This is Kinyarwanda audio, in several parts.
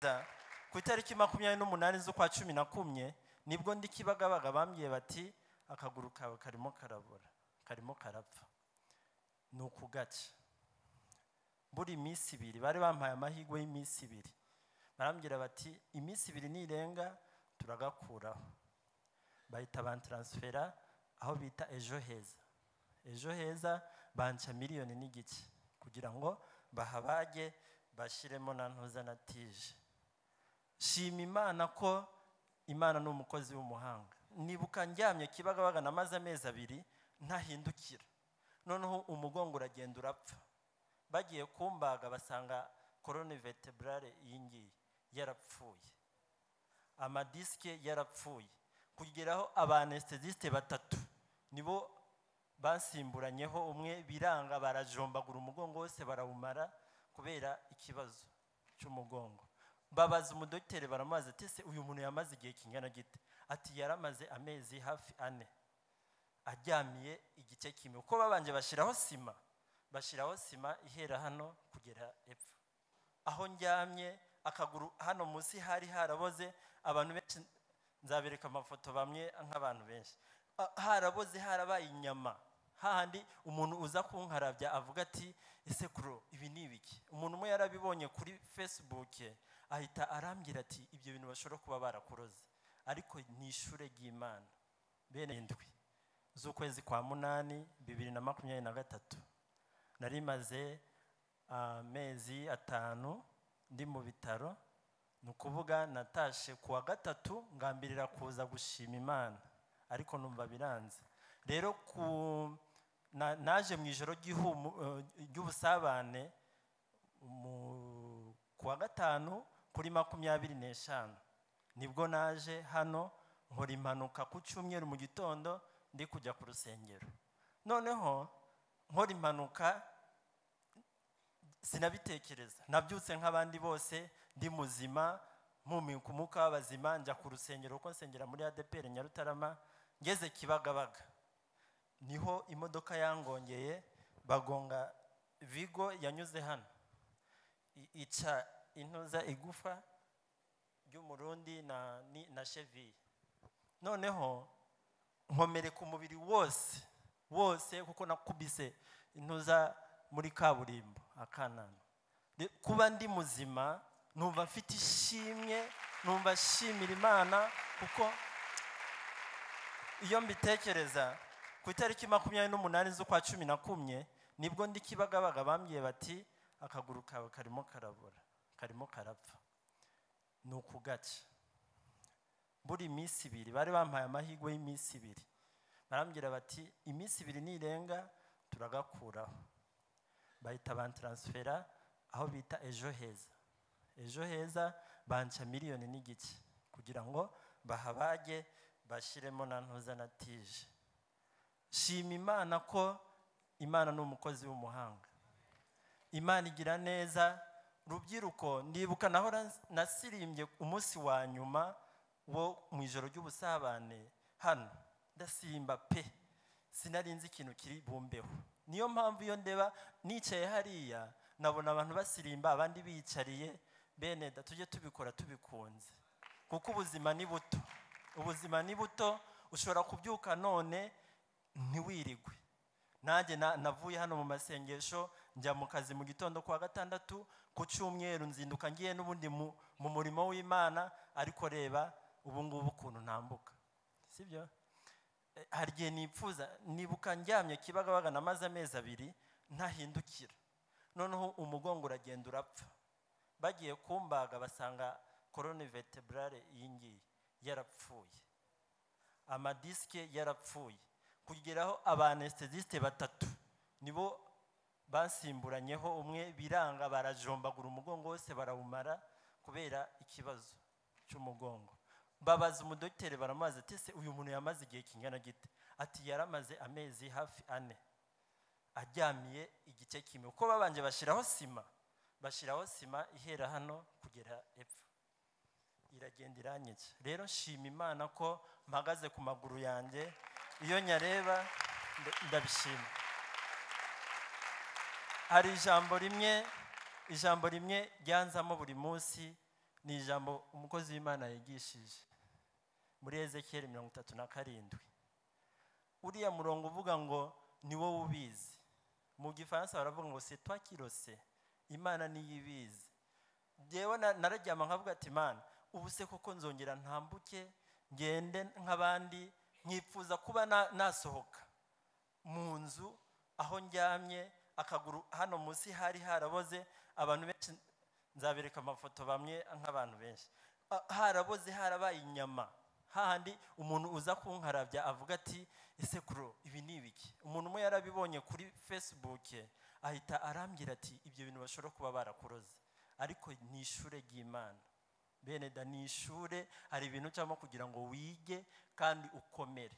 Mbitekereza, ku itariki 28 z'ukwa 11 nibwo ndi Kibagabaga, bambwiye bati akaguru kawe karimo karabora, karimo karapfa, ni ukugaca. Buri minsi 2 bari bampaye amahirwe y'iminsi 2, barambwira bati iminsi 2 nirenga turagakuraho. Bahita bantransfera aho bita Ejo Heza. Ejo Heza banca 1.5 miliyoni kugira ngo bahabage bashyiremo na ntuza na tije. Shima Imana ko Imana ni umukozi w'umuhanga. Nibuka ndyamye Kibagabaga namaze amezi 2 ntahindukira, noneho umugongo uragenda urapfa. Bagiye kumbaga basanga colonne vertebrale iyi ngiyi yarapfuye, amadiske yarapfuye, kugeraho abanestesiste 3 nibo basimburanyeho, umwe biranga barajombagura umugongo wose barawumara kubera ikibazo cy'umugongo. Babaza umudokiteri baramubaza ati se uyu muntu yamaze igihe kingana gite? Ati yaramaze amezi hafi 4 aryamiye igice kimwe, kuko babanje bashyiraho sima, bashyiraho sima ihera hano kugera epfo. Aho ndyamye akaguru hano munsi hari haraboze, abantu benshi nzabereka amafoto bamwe nk'abantu benshi haraboze, harabaye inyama, hahandi umuntu uza kunkarabya avuga ati ese kuro ibi ni ibiki? Umuntu umwe yarabibonye kuri Facebook ahita arambwira ati ibyo bintu bashobora kuba barakuroze, ariko ni ishure ry'Imana. Bene 7 z'ukwezi kwa 8 2023 nari maze amezi 5 ndi mu bitaro. Ni ukuvuga natashe kuwa 3 ngambirira kuza gushima Imana, ariko numva biranze. Rero naje mu ijoro ry'ubusabane kuwa 5 kuri 25 nibwo naje hano nkora impanuka ku cyumweru mu gitondo ndi kujya ku rusengero. Noneho nkora impanuka sinabitekereza, nabyutse nk'abandi bose ndi muzima, mpumeka umwuka w'abazima, njya ku rusengero kuko nsengera muri ADPR Nyarutarama. Ngeze Kibagabaga niho imodoka yangongeye, bagonga Vigo yanyuze hano ica intuza igufa ry'umurundi na cheville. Noneho nkomereka umubiri wose wose kuko nakubise intuza muri kaburimbo akanana. Kuba ndi muzima numva mfite ishimwe, numva nshimira Imana, kuko iyo mbitekereza ku itariki 28 z'ukwa 11 nibwo ndi Kibagabaga bambwiye bati akaguru kawe karimo karabora, karimo karapfa, ni ukugaca. Buri minsi 2 bari bampaye amahirwe y'iminsi 2, barambwira bati iminsi 2 nirenga turagakuraho. Bahita bantransfera aho bita Ejo Heza. Ejo Heza banca 1.5 miliyoni kugira ngo bahabage bashyiremo na ntuza na tije. Shima Imana ko Imana ni umukozi w'umuhanga, Imana igira neza. Rubyiruko, ndibuka naho nasirimbye umunsi wa nyuma wo mu ijoro ry'ubusabane hano, ndasimba pe, sinarinzi ikintu kiri bumbeho. Niyo mpamvu iyo ndeba nicaye hariya nabona abantu basirimba abandi biyicariye. Bene da tujye tubikora tubikunze, kuko ubuzima ni buto, ubuzima ni buto. Ushobora kubyuka none ntiwirigwe. Nanjye navuye hano mu masengesho njya mu kazi mu gitondo kuwa 6, ku cyumweru nzinduka ngiye n'ubundi mu murimo w'Imana, ariko reba ubu ngubu ukuntu ntambuka, sibyo? Hari igihe nipfuza, nibuka ndyamye Kibagabaga namaze amezi 2 ntahindukira, noneho umugongo uragenda urapfa. Bagiye kumbaga basanga colonne vertebrale iyi ngiyi yarapfuye, amadiske yarapfuye, kugeraho abanestesiste 3 nibo basimburanyeho, umwe biranga barajombagura umugongo wose barawumara kubera ikibazo cy'umugongo. Babaza umudokiteri baramubaza ati se uyu muntu yamaze igihe kingana gite? Ati yaramaze amezi hafi 4 aryamiye igice kimwe, kuko babanje bashyiraho sima, bashyiraho sima ihera hano kugera epfo, iragenda iranyica. Rero nshima Imana ko mpagaze ku maguru yanjye, iyo nyareba ndabishima. Hari ijambo rimwe ryanzamo buri munsi, Ni ijambo umukozi w'Imana yigishije muri Ezekiel 37. Uriya murongo uvuga ngo ni wowe ubizi, mu Gifaransa baravuga ngo c'est toi qui le sais. Imana niyo ibizi. Jewe nararyama nkavuga ati Imana, ubu se koko nzongera ntambuke ngende nk'abandi, nkifuza kuba nasohoka mu nzu aho ndyamye, akaguru hano munsi hari haraboze. Abantu benshi nzabereka amafoto bamwe nk'abantu benshi haraboze, harabaye inyama, hahandi umuntu uza kunkarabya avuga ati ese kuro ibi ni ibiki? Umuntu umwe yarabibonye kuri Facebook ahita arambwira ati ibyo bintu bashobora kuba barakuroze, ariko ni ishure ry'Imana. Bene da, ni ishure, hari ibintu cyangwa kugira ngo wige kandi ukomere.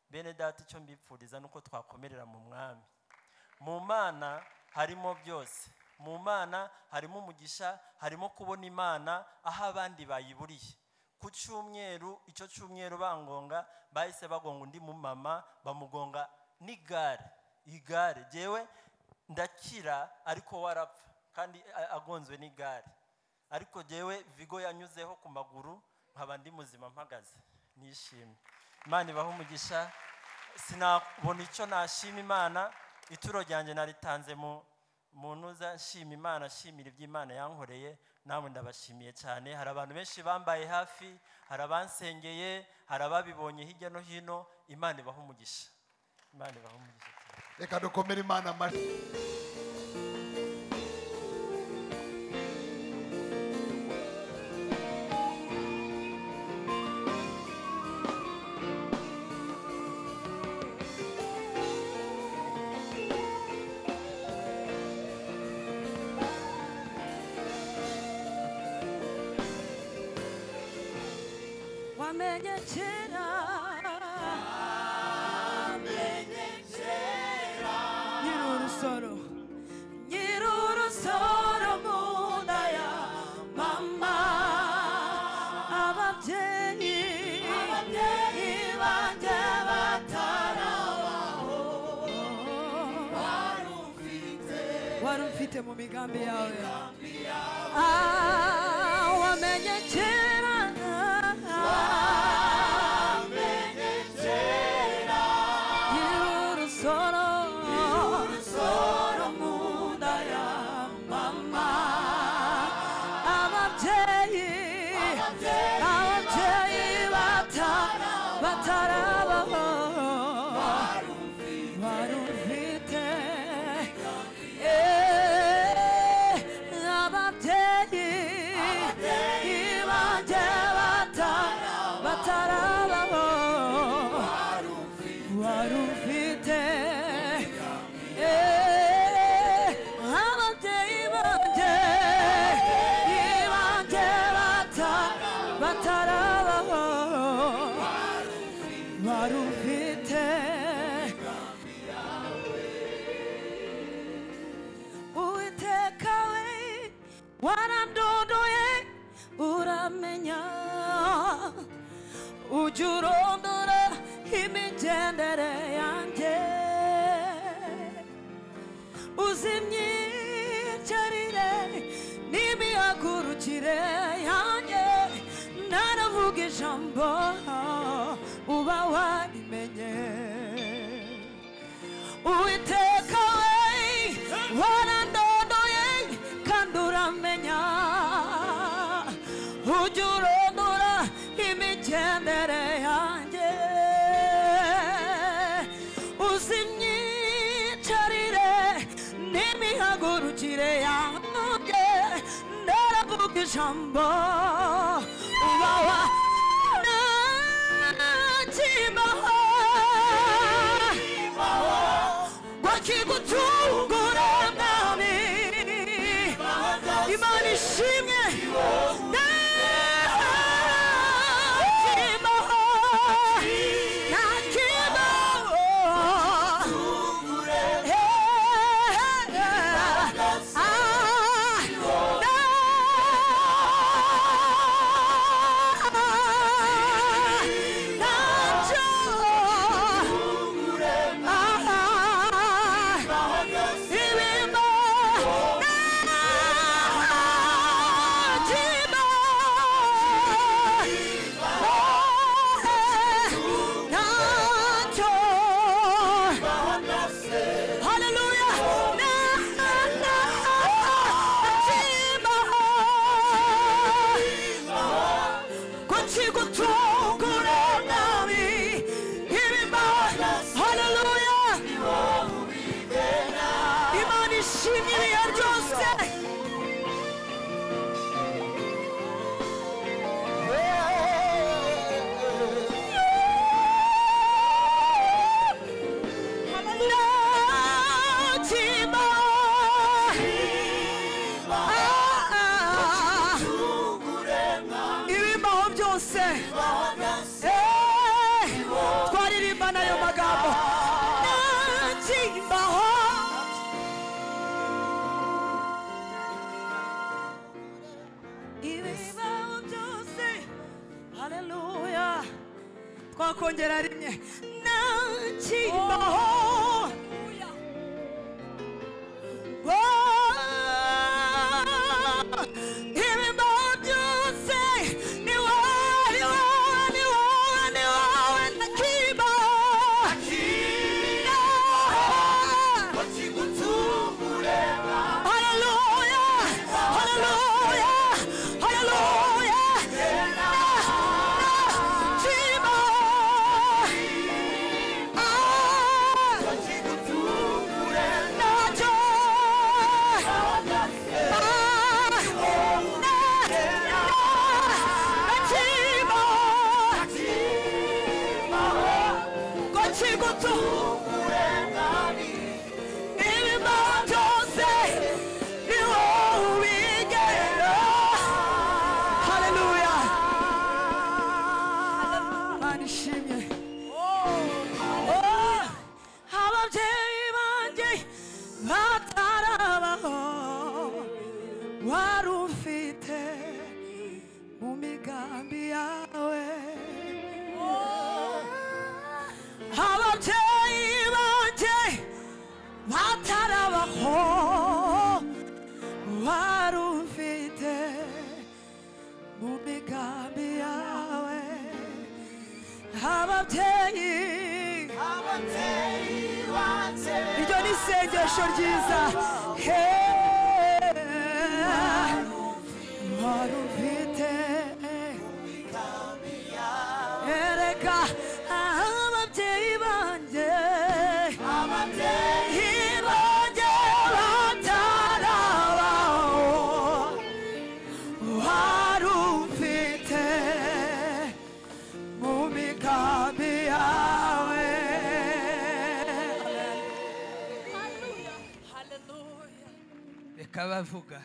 Bene data, icyo mbipfuriza nuko twakomerera mu Mwami. Mu Mana harimo byose, mu Mana harimo umugisha, harimo kubona Imana aho abandi bayiburiye. Ku cyumweru, icyo cyumweru bangonga, bahise bagonga undi mu mama, bamugonga n'igare, igare. Jewe ndakira ariko warapfa, kandi agonzwe n'igare, ariko jewe Vigo yanyuzeho ku maguru nkaba ndi muzima mpagaze nishimye. Imana ibahe umugisha. Sinabona icyo nashima Imana, ituro ryanjye naritanze mu ntuza, nshima Imana, nshimira ibyo Imana yankoreye. Namwe ndabashimiye cyane. Hari abantu benshi bambaye hafi, hari abansengeye, hari ababibonye hirya no hino. Imana ibahe umugisha, Imana ibahe umugisha. Reka dukomere Imana amashyi. Wamenye kera, nyir'urusoro, nyir'urusoro mu nda ya mama. Ababyeyi banjye batarabaho, wari umfite mu migambi yawe. Wamenye kera, nyir'urusoro mu nda ya mama. Ababyeyi batarabaho, wari umfite. Ababyeyi banjye batarabaho, wari umfite. Ababyeyi banjye batarabaho, wari umfite. Uwiteka we warandondoye uramenya, ujya urondora imigendere yanjye, uzi imyicarire n'imihagurukire yanjye, ntaravuga ijambo uba warimenye. Uwiteka we warandondoye kandi uramenya, ujya urondora imigendere yanjye, uzi imyicarire n'imihagurukire yanjye, ndaravuga ijambo uba wanakibaho wakigutungura Mwami. Imana ishimwe. Ntakibaho, ntakibaho. byose. Twaririmba nayo magambo ntakimbaho. Ibibaho byose, haleluya. Twakongera rimwe ntakimbaho. Ibibaho byose ni wowe, ni wowe, ni wowe, ni wowe ntakimbaho. Haleluya, haleluya, haleluya. Ntakimbaho. Ntacyo. Ababyeyi banjye batarabaho wari ufite mu migambi yawe. Ababyeyi banjye batarabaho wari ufite mu migambi yawe. Ababyeyi, iryo ni isengesho ryiza. Wari ufite ereka ababyeyi banjye batarabaho wari ufite mu migambi yawe. Reka bavuga.